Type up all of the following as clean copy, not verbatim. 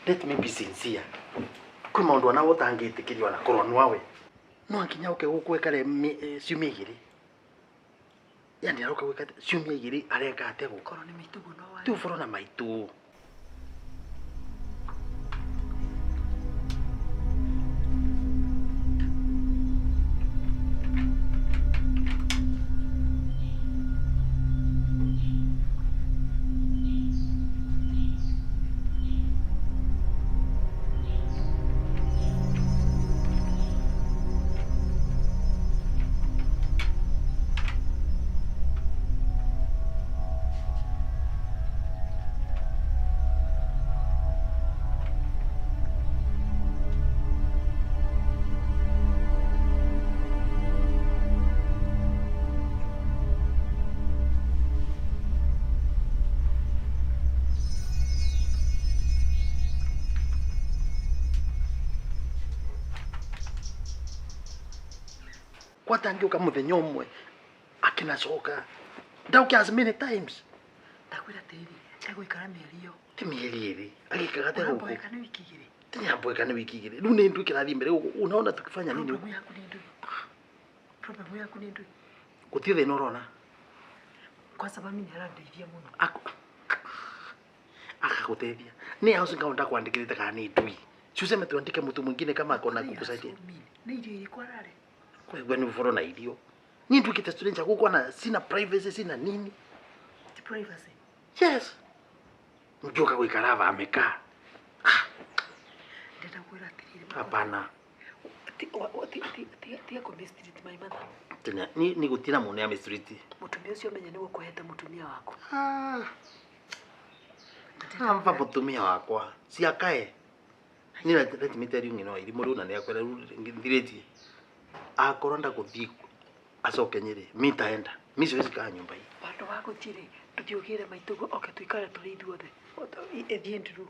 Let me be sincere. Kwĩ maũndũ ona ũtangĩtĩkĩrio ona korwo nwawe. No nginya ũke gũkũ wĩkare ciumia igĩrĩ. Yani aroka gwĩka ciumia igĩrĩ areka atĩa gũkũ? Korwo nĩ maitũguo no Ti ũboro na maitũ. Kwata angĩũka mũthenya ũmwe akĩnacoka ndauke as many times. Ndakwĩra atĩrĩrĩ, egũikara mĩeri ĩyo. Ti mĩeri ĩrĩ agĩikaga atĩa gũkũ? Ũramboeka nĩ wiki igĩrĩ. Tinyamboeka nĩ wiki igĩrĩ. Rĩu nĩ ndui kĩrathiĩ mbere gũkũ. Unaona tukifanya nini huku? Problem yaku nĩ ndui. Problem yaku nĩ ndui. Gũtirĩ thĩna ũrona. Kwanza mami nĩ arandeithia mũno. Akagũteithia. Nĩ house ngao ndakwandĩkĩrĩte kana nĩ ndui. Si useme tuandike mtu mwingine kama ako na kukusaidia. Nĩ irio irĩkũ ararĩa? Kwa nĩ ũboro na irio. Niĩ nduĩkĩte stranger gũkũ na sina privacy sina nini. Ti privacy. Yes. Mjoka gũikara hapa amekaa. Ndĩrenda kwĩra atĩrĩrĩ. Hapana. Tiga kũ mistreat my mother. Tena ni ni gũtira mũno ya mistreat. Mũtumia ũcio menye nĩwe ũkũhete mũtumia waku. Ah. Amba mũtumia wakwa. Ciakae. Ni let me tell you ng'ino irimũ rĩu na nĩ akwĩra rĩu nthirĩtie. Akorwo ndagũthiĩ acoke Nyĩrĩ, mi nitaenda. Mi siwezi kaa nyumba hii. Handũ ha gũthiĩ rĩ, tũthiĩ ũgĩre maitũguo oke tũikare tũrĩ ithuothe. Ĩthiĩ nduru.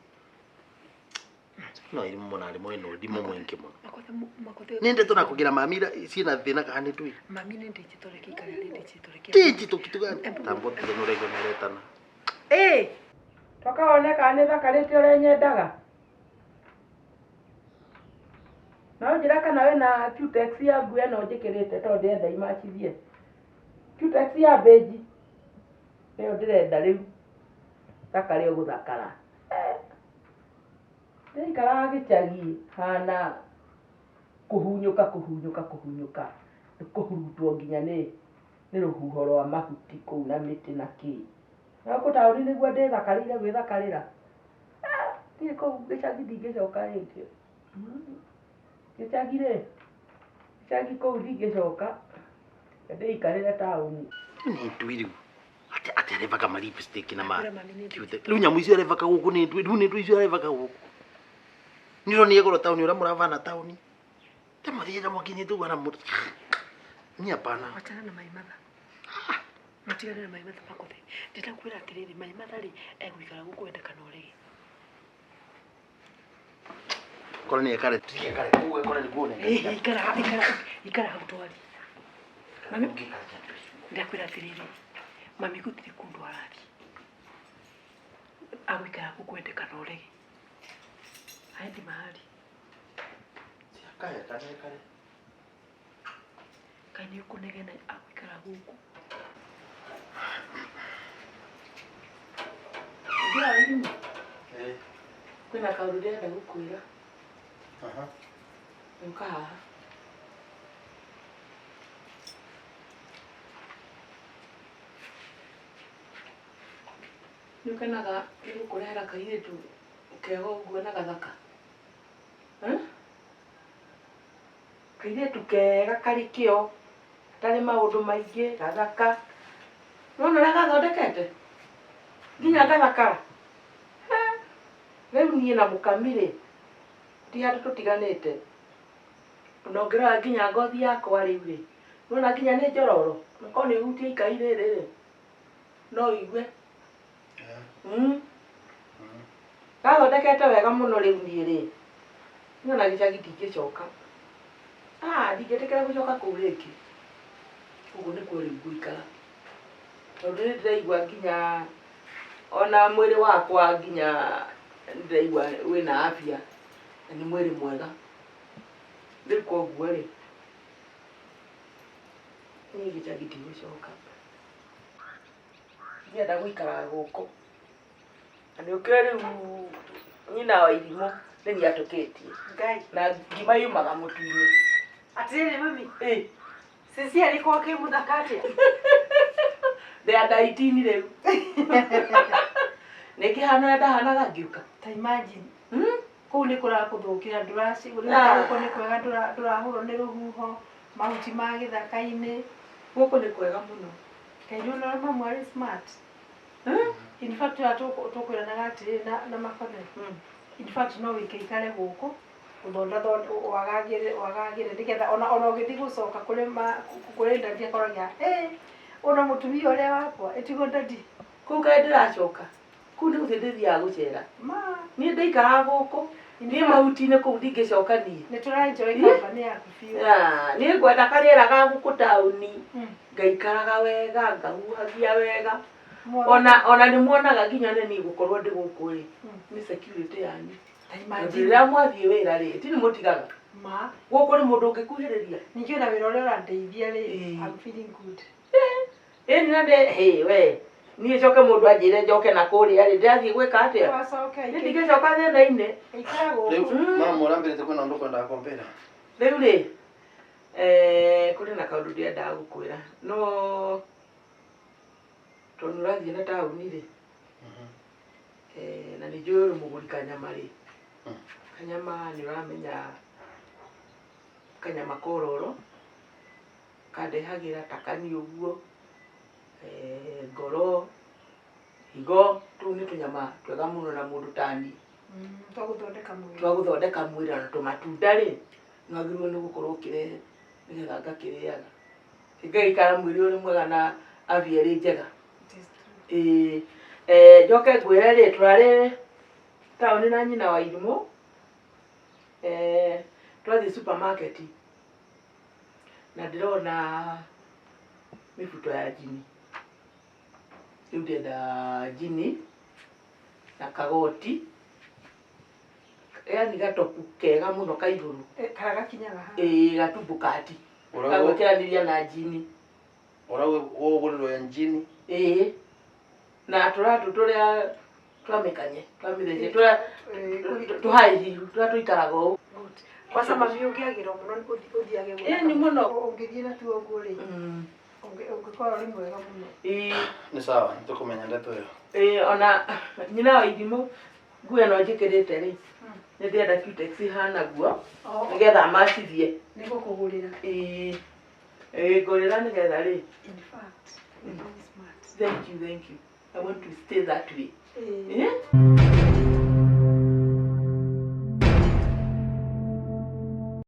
No irimũ mũno arĩ mwena ũrimũ mũingĩ mũno. Makothe makothe. Nĩ ndeto na kũgira mami ciĩna thĩna kana nĩ ndui. Mami nĩ ndĩnjitũ reke ikare arĩ ndĩnjitũ reke. Ndĩnjitũ kitu gani? Tambo tiga nĩ ũraigua nĩ aretana. Ĩ! Toka wone kana nĩ thakarĩte ũrĩa nyendaga. No njĩra kana wĩna cutex ya nguo ĩno njĩkĩrĩte tondũ ndĩrenda imacithie. Cutex ya beige nĩyo ndĩrenda rĩu. Thakare ũgũthakara. Ndĩraikaraga gĩcagi hana kũhunyũka kũhunyũka kũhunyũka. Nĩ kũhurutwo nginya nĩ rũhuho rwa mahuti kũu na mĩtĩ na kĩ. Na gũkũ taũni nĩguo ndĩthakarĩire gwĩthakarĩra. Niĩ kũu gĩcagi ndingĩcoka rĩngĩ. Gĩcagi rĩ, gĩcagi kũu ndingĩcoka, ndĩikarĩre taũni. Nĩ ndui rĩu. Atĩ atĩ arevaka ma lipstick na ma Ndakwĩra mami nĩ ndĩnjitũ. rĩu nyamũ icio arevaka gũkũ nĩ ndui, rĩu nĩ ndui icio arevaka gũkũ. Nĩ ũronire goro taũni ũrĩa mũravana taũni. Te mũthiĩte mũkinyĩte ũguo na mũndũ. Niĩ hapana. Wachana na my mother. Mũtigane na my mother makothe. Ndĩrenda kwĩra atĩrĩrĩ, my mother rĩ, egũikara gũkũ wende kana ũrege. Korwo nĩ ekare, tiga ekare kũu ekore nĩguo Ĩ, ikara ikara ikara hau twarie. Mami, ndakwĩra atĩrĩrĩ, mami gũtirĩ kũndũ arathiĩ. Agũikara gũkũ wende kana ũrege. Haendi mahali. Kaya kana ekare. Kaĩ nĩ ũkũnegena agũikara gũkũ. Ngira irimũ. Kwĩna kaũndũ ndĩrenda gũkwĩra. Ũka haha. Nĩ ũkenaga nĩ gũkũrehera kairĩtu kega ũguo na gathaka? Kairĩtu kega karĩ kĩo, gatarĩ maũndũ maingĩ, gathaka. Nĩwona ũrĩa gathondekete? Nginya gathakara. Rĩu niĩ na mũkami rĩ, ti handũ tũtiganĩte. Ona ũngĩrora nginya ngothi yakwa rĩu rĩ, nĩwona nginya nĩ njororo, onakorwo nĩ ũhutie ikai rĩrĩ rĩ, no ũigue. Gathondekete wega mũno rĩu niĩ rĩ, niĩ ona gĩcagi ndingĩcoka. Ndingĩtĩkĩra gũcoka kũu rĩngĩ. Ũguo nĩkuo rĩu ngũikara. Tondũ nĩ ndĩraigua nginya ona mwĩrĩ wakwa nginya Ndĩraigua wĩna afya na nĩ mwĩrĩ mwega. Rĩu koguo rĩ, niĩ gĩcagi ndigũcoka. Ndienda gũikaraga gũkũ. Na nĩ ũkĩũĩ rĩu nyina wa irimũ nĩ niĩ atũkĩtie. Ngai. Na ngima yumaga mũtu-inĩ. Atĩrĩrĩ mami, Ĩ, cici arĩkorwo kĩ mũthaka atĩa? Ndĩ under 18 rĩu. Nĩ ngĩhana ũrĩa ndahanaga ngĩũka. Ta imagine. Hmm? Kũu nĩ kũrakũthũkĩra ndũraci Ah. gũkũ nĩ kwega ndũrahũrwo nĩ rũhuho, mahuti ma gĩthaka-inĩ. Gũkũ nĩ kwega mũno. Kaĩ nĩ ũrona mamu arĩ smart. Hmm? In fact ũrĩa tũkwĩranaga atĩrĩrĩ na makothe. Hmm. In fact no wĩikare gũkũ ũthondathonde wagagĩre wagagĩre nĩgetha ona ũgĩthiĩ gũcoka kũrĩ ma kũrĩ daddy akoragia ĩ ona mũtumia ũrĩa wakwa ĩtigo daddy. Kũu kaĩ ndĩracoka. Kũu nĩ gũthiĩ ndĩthiaga gũcera. Ma Niĩ ndaikaraga gũkũ. In Niĩ fact, mahuti-inĩ kũu ndingĩcoka niĩ. nĩ tũra enjoy Ĩ? company yaku biũ. Ah, niĩ ngwenda karĩera ga gũkũ taũni. Ngaikaraga wega, ngahuhagia wega. Mothe. Ona nĩ muonaga nginya nĩ niĩ gũkorwo ndĩ gũkũ rĩ. Nĩ security yanyu. Ta Tondũ imagine. rĩrĩa mwathiĩ wĩra rĩ, ti nĩ mũtigaga. Ma Gũkũ nĩ mũndũ ũngĩkuhĩrĩria. ningĩ ona wĩra ũrĩa ũrandeithia rĩ, Ĩ. I'm feeling good. Ĩni na ndĩ hĩ we. Niĩ njoke mũndũ anjĩre njoke na kũrĩa rĩ, ndĩrathiĩ gwĩka atĩa? Wacoka Niĩ ndingĩcoka thĩna-inĩ. ikara Rĩu gũkũ. mama ũrambĩrĩte kwĩna ũndũ ũkwendaga kũmbĩra. Rĩu rĩ, kũrĩ na kaũndũ ndĩrendaga gũkwĩra no tondũ ũrathiĩ na taũni rĩ, na nĩ njũĩ ũrĩ mũgũri kanyama rĩ, kanyama nĩ ũramenya kanyama kororo kandehagĩra ta kani ũguo, ngoro, higo, tũu nĩ tũnyama twega mũno na mũndũ tani. Twa gũthondeka mwĩrĩ. Twa gũthondeka mwĩrĩ na tũmatunda rĩ, nĩ wagĩrĩirwo nĩ gũkorwo ũkĩrehe nĩgetha ngakĩrĩaga. Ngagĩikara mwĩrĩ ũrĩ mwega na afya ĩrĩ njega. It is true. Ĩĩ, njoke ngwĩre rĩ, tũrarĩ taũni na nyina wa irimũ, twathiĩ supermarket na ndĩrona mĩbuto ya njini. Rĩu ndĩrenda njini na kagoti, yaani gatopu kega mũno ka igũrũ. Eh, karĩa gakinyaga haha. Ĩĩ, gatumbo kati Ũrauga gagwĩkĩranĩria na njini. Ũrauga ũgũrĩrwo ya njini. Ĩĩ, na tũratũ tũrĩa twamĩkanye twamĩthece tũrĩa Eh, tũhaihiu tũrĩa tũikaraga ũũ. Good. Kwanza mami ũngĩagĩrwo mũno ũthiage Ĩĩ, nĩ mũno. Ũngĩthiĩ na tuo ũguo rĩ, ũngĩkorwo ũrĩ mwega mũno. Ĩĩ. Nĩ sawa, nĩtũkũmenya ndeto ĩyo. Ĩĩ, ona nyina wa irimũ nguo ĩno njĩkĩrĩte rĩ, nĩ ndĩrenda cutex ihana guo nĩgetha macithie. Nĩ gũkũgũrĩra. Ĩĩ, ĩĩ, ngũrĩra nĩgetha rĩ. In fact, you're very smart. Thank you, thank you. I want to stay that way. Ĩĩ. Eh?